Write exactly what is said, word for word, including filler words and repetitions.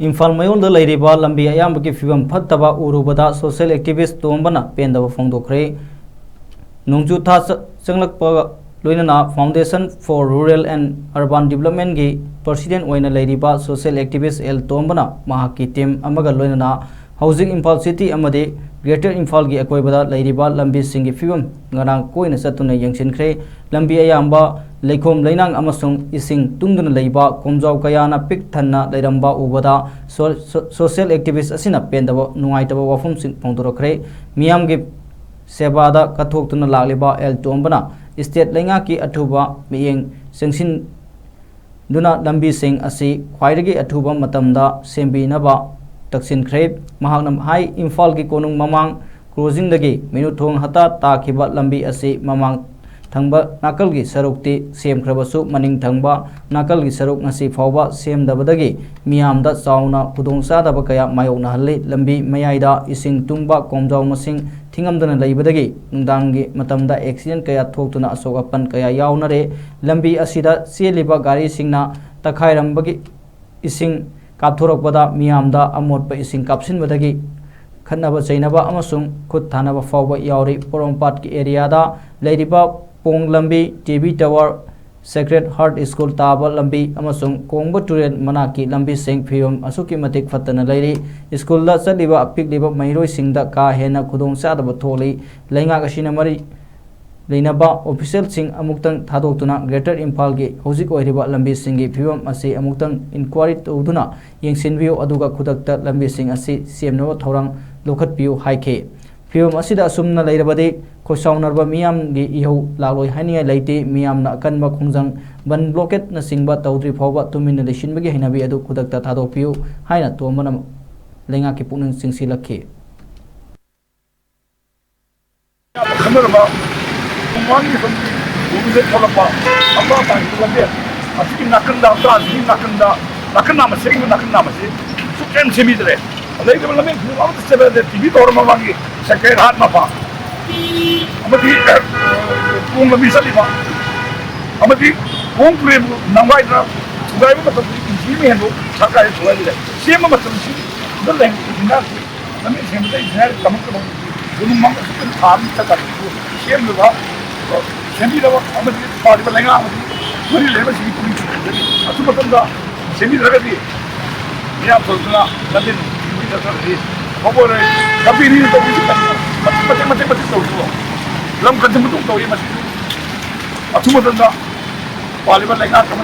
ꯏꯝꯐꯥꯜ ꯃꯌꯣꯜꯗ ꯂꯩꯔꯤꯕ ꯂꯝꯕꯤ ꯑꯌꯥꯝꯕꯒꯤ ꯐꯤꯕꯝ ꯐꯠꯇꯕ ꯎꯔꯨꯕꯗ social activist ꯇꯣꯝꯕꯅ ꯄꯦꯟꯗꯕ ꯐꯣꯡꯗꯣꯛꯈ꯭ꯔꯦ꯫ ꯅꯣꯡꯖꯨ ꯊꯥ ꯆ-, ꯆꯪꯂꯛꯄꯒ ꯂꯣꯏꯅꯅ Foundation for Rural and Urban Development ꯒꯤ president ꯑꯣꯏꯅ ꯂꯩꯔꯤꯕ social activist ꯑꯦꯜ ꯇꯣꯝꯕꯅ ꯃꯍꯥꯛꯀꯤ team ꯑꯃꯒ ꯂꯣꯏꯅꯅ ꯍꯧꯖꯤꯛ ꯏꯝꯐꯥꯜ city ꯑꯃꯗꯤ Greater ꯏꯝꯐꯥꯜꯒꯤ ꯑꯀꯣꯏꯕꯗ ꯂꯩꯔꯤꯕ ꯂꯝꯕꯤꯁꯤꯡꯒꯤ ꯐꯤꯕꯝ ꯉꯔꯥꯡ ꯀꯣꯏꯅ ꯆꯠꯇꯨꯅ ꯌꯦꯡꯁꯤꯟꯈ꯭ꯔꯦ꯫ ꯂꯝꯕꯤ ꯑꯌꯥꯝꯕ ꯂꯩꯈꯣꯝ ꯂꯩꯅꯥꯡ ꯑꯃꯁꯨꯡ ꯏꯁꯤꯡ ꯇꯨꯡꯗꯨꯅ ꯂꯩꯕ ꯀꯣꯝꯖꯥꯎ ꯀꯌꯥꯅ ꯄꯤꯛ ꯊꯟꯅ ꯂꯩꯔꯝꯕ ꯎꯕꯗ so-, so-, social activist ꯑꯁꯤꯅ ꯄꯦꯟꯗꯕ ꯅꯨꯡꯉꯥꯏꯇꯕ ꯋꯥꯐꯝꯁꯤꯡ ꯐꯣꯡꯗꯣꯔꯛꯈ꯭ꯔꯦ꯫ ꯃꯤꯌꯥꯝꯒꯤ ꯁꯦꯕꯥꯗ ꯀꯠꯊꯣꯛꯇꯨꯅ ꯂꯥꯛꯂꯤꯕ ꯑꯦꯜ ꯇꯣꯝꯕꯅ state ꯂꯩꯉꯥꯛꯀꯤ ꯑꯊꯨꯕ ꯃꯤꯠꯌꯦꯡ ꯆꯪꯁꯤꯟ ꯗꯨꯅ ꯂꯝꯕꯤꯁꯤꯡ ꯑꯁꯤ ꯈ꯭ꯋꯥꯏꯗꯒꯤ ꯑꯊꯨꯕ ꯃꯇꯝꯗ ꯁꯦꯝꯕꯤꯅꯕ ꯇꯛꯁꯤꯟꯈ꯭ꯔꯦ꯫ ꯃꯍꯥꯛꯅ ꯍꯥꯏ, ꯏꯝꯐꯥꯜꯒꯤ ꯀꯣꯅꯨꯡ ꯃꯃꯥꯡ crossing ꯗꯒꯤ ꯃꯤꯅꯨꯊꯣꯡ ꯍꯇꯥ ꯇꯥꯈꯤꯕ ꯂꯝꯕꯤ ꯑꯁꯤ ꯃꯃꯥꯡ ꯊꯪꯕ ꯅꯥꯀꯜꯒꯤ ꯁꯔꯨꯛꯇꯤ ꯁꯦꯝꯈ꯭ꯔꯕꯁꯨ, ꯃꯅꯤꯡ ꯊꯪꯕ ꯅꯥꯀꯜꯒꯤ ꯁꯔꯨꯛ ꯉꯁꯤ ꯐꯥꯎꯕ ꯁꯦꯝꯗꯕꯗꯒꯤ ꯃꯤꯌꯥꯝꯗ ꯆꯥꯎꯅ ꯈꯨꯗꯣꯡꯆꯥꯗꯕ ꯀꯌꯥ ꯃꯥꯌꯣꯛꯅꯍꯜꯂꯤ꯫ ꯂꯝꯕꯤ ꯃꯌꯥꯏꯗ ꯏꯁꯤꯡ ꯇꯨꯡꯕ, ꯀꯣꯝꯖꯥꯎ ꯃꯁꯤꯡ ꯊꯤꯉꯝꯗꯅ ꯂꯩꯕꯗꯒꯤ ꯅꯨꯡꯗꯥꯡꯒꯤ ꯃꯇꯝꯗ accident ꯀꯌꯥ ꯊꯣꯛꯇꯨꯅ ꯑꯁꯣꯛ ꯑꯄꯟ ꯀꯌꯥ ꯌꯥꯎꯅꯔꯦ꯫ ꯂꯝꯕꯤ ꯑꯁꯤꯗ ꯆꯦꯜꯂꯤꯕ ꯒꯥꯔꯤꯁꯤꯡꯅ ꯇꯛꯈꯥꯏꯔꯝꯕꯒꯤ ꯏꯁꯤꯡ ꯀꯥꯞꯊꯣꯔꯛꯄꯗ ꯃꯤꯌꯥꯝꯗ ꯑꯃꯣꯠꯄ ꯏꯁꯤꯡ ꯀꯥꯞꯁꯤꯟꯕꯗꯒꯤ ꯈꯠꯅꯕ ꯆꯩꯅꯕ ꯑꯃꯁꯨꯡ ꯈꯨꯠ ꯊꯥꯅꯕ ꯐꯥꯎꯕ ꯌꯥꯎꯔꯤ꯫ ꯄꯣꯔꯣꯝꯄꯥꯠꯀꯤ area ꯗ ꯂꯩꯔꯤꯕ ꯄꯣꯡ ꯂꯝꯕꯤ, T V tower, Sacred Heart School ꯇꯥꯕ ꯂꯝꯕꯤ ꯑꯃꯁꯨꯡ ꯀꯣꯡꯕ ꯇꯨꯔꯦꯜ ꯃꯅꯥꯛꯀꯤ ꯂꯝꯕꯤꯁꯤꯡ ꯐꯤꯕꯝ ꯑꯁꯨꯛꯀꯤ ꯃꯇꯤꯛ ꯐꯠꯇꯅ ꯂꯩꯔꯤ꯫ School ꯗ ꯆꯠꯂꯤꯕ ꯄꯤꯛꯂꯤꯕ ꯃꯍꯩꯔꯣꯏꯁꯤꯡꯗ ꯀꯥ ꯍꯦꯟꯅ ꯈꯨꯗꯣꯡꯆꯥꯗꯕ ꯊꯣꯛꯂꯤ꯫ ꯂꯩꯉꯥꯛ ꯑꯁꯤꯅ ꯃꯔꯤ ꯂꯩꯅꯕ official ꯁꯤꯡ ꯑꯃꯨꯛꯇꯪ ꯊꯥꯗꯣꯛꯇꯨꯅ Greater ꯏꯝꯐꯥꯜꯒꯤ ꯍꯧꯖꯤꯛ ꯑꯣꯏꯔꯤꯕ ꯂꯝꯕꯤꯁꯤꯡꯒꯤ ꯐꯤꯕꯝ ꯑꯁꯤ ꯑꯃꯨꯛꯇꯪ inquiry ꯇꯧꯗꯨꯅ ꯌꯦꯡꯁꯤꯟꯕꯤꯌꯨ, ꯑꯗꯨꯒ ꯈꯨꯗꯛꯇ ꯂꯝꯕꯤꯁꯤꯡ ꯑꯁꯤ ꯁꯦꯝꯅꯕ ꯊꯧꯔꯥꯡ ꯂꯧꯈꯠꯄꯤꯌꯨ ꯍꯥꯏꯈꯤ꯫ ꯐꯤꯕꯝ ꯑꯁꯤꯗ ꯑꯁꯨꯝꯅ ꯂꯩꯔꯕꯗꯤ ꯈꯣꯏꯁꯥꯎꯅꯔꯕ ꯃꯤꯌꯥꯝꯒꯤ ꯏꯍꯧ ꯂꯥꯛꯂꯣꯏ ꯍꯥꯏꯅꯤꯡꯉꯥꯏ ꯂꯩꯇꯦ꯫ ꯃꯤꯌꯥꯝꯅ ꯑꯀꯟꯕ ꯈꯣꯡꯖꯪ, ꯕꯟ blockade ꯅꯆꯤꯡꯕ ꯇꯧꯗ꯭ꯔꯤ ꯐꯥꯎꯕ ꯇꯨꯃꯤꯟꯅ ꯂꯩꯁꯤꯟꯕꯒꯤ ꯍꯩꯅꯕꯤ ꯑꯗꯨ ꯈꯨꯗꯛꯇ ꯊꯥꯗꯣꯛꯄꯤꯌꯨ ꯍꯥꯏꯅ ꯇꯣꯝꯕꯅ ꯂꯩꯉꯥꯛꯀꯤ ꯄꯨꯛꯅꯤꯡ ꯆꯤꯡꯁꯤꯜꯂꯛꯈꯤ꯫ ꯈꯪꯅꯔꯕ ꯈꯣꯡꯕꯥꯟꯒꯤ ꯁꯣꯝꯒꯤ ꯂꯣꯝꯗ ꯊꯣꯛꯂꯛꯄ ꯍꯞꯇꯥ ꯇꯥꯡ ꯂꯝꯕꯤ ꯑꯁꯤꯒꯤ ꯅꯥꯀꯟꯗ, ꯍꯞꯇꯥ ꯑꯁꯤꯒꯤ ꯅꯥꯀꯟꯗ, ꯅꯥꯀꯟ ꯅꯥꯝꯃ ꯁꯦꯝꯈꯤꯕ ꯅꯥꯀꯟ ꯅꯥꯝꯃꯁꯤ ꯁꯨꯛꯁꯦꯝ ꯁꯦꯝꯕꯤꯗ꯭ꯔꯦ꯫ ꯂꯩꯔꯤꯕ ꯂꯝꯕꯤ ꯈꯨꯗꯤꯡꯃꯛ ꯑꯃꯠꯇ ꯆꯠꯄ ꯌꯥꯗꯦ꯫ ꯇꯤ ꯚꯤ tower ꯃꯃꯥꯡꯒꯤ Sacred Heart ꯃꯄꯥ ꯑꯃꯗꯤ ꯄꯣꯡ ꯂꯝꯕꯤ ꯆꯠꯂꯤꯕ ꯑꯃꯗꯤ ꯄꯣꯡ ꯇꯨꯔꯦꯜꯕꯨ ꯅꯝꯒꯥꯏꯗꯨꯅ ꯊꯨꯒꯥꯏꯕ ꯃꯇꯝꯗ ꯏꯟꯖꯤꯟ ꯍꯦꯟꯗꯣꯛ ꯁꯔꯀꯥꯔꯁꯦ ꯊꯨꯒꯥꯏꯕ ꯌꯥꯏ꯫ ꯁꯦꯝꯕ ꯃꯇꯝꯁꯤ ꯗ ꯂꯩ ꯏꯟꯖꯤꯟꯒꯤ ꯂꯝꯕꯤ ꯁꯦꯝꯕꯗ ꯏꯟꯖꯤꯟ ꯇꯝꯃꯛꯇꯕ ꯅꯣꯡꯃꯪ ꯑꯁꯨꯛ ꯊꯥ ꯑꯃ ꯆꯠꯀꯗꯕ ꯁꯦꯝꯂꯤꯕ, ꯁꯦꯝꯕꯤꯗꯕ ꯑꯃꯗꯤ ꯄꯥꯜꯂꯤꯕ ꯂꯩꯉꯥꯛ ꯑꯃꯗꯤ ꯃꯔꯤ ꯂꯩꯅꯕꯁꯤꯡꯒꯤ ꯄꯨꯛꯅꯤꯡ ꯁꯣꯛꯍꯟꯒꯅꯤ꯫ ꯑꯊꯨꯕ ꯃꯇꯝꯗ ꯁꯦꯝꯕꯤꯗ꯭ꯔꯒꯗꯤ ꯃꯤꯌꯥꯝ ꯇꯧꯗꯨꯅ ꯂꯝꯖꯦꯟ ꯊꯤꯡꯕꯒꯤ ꯗꯔꯀꯥꯔ ꯂꯩ꯫ ꯃꯄꯨꯡ ꯑꯣꯏꯅ ꯂꯝꯕꯤ ꯅꯤꯅ ꯇꯧꯔꯤꯁꯤ ꯀꯔꯤꯅꯣ? ꯃꯇꯦꯛ ꯃꯇꯦꯛ ꯃꯇꯦꯛ ꯃꯇꯦꯛ ꯇꯧꯔꯤꯁꯤꯕꯣ? ꯂꯝ ꯀꯟꯁꯤꯟꯕꯗꯧ ꯇꯧꯔꯤ꯫ ꯃꯁꯤ ꯑꯊꯨꯕ ꯃꯇꯝꯗ ꯄꯥꯜꯂꯤꯕ ꯂꯩꯉꯥꯛ ꯑꯃꯗꯤ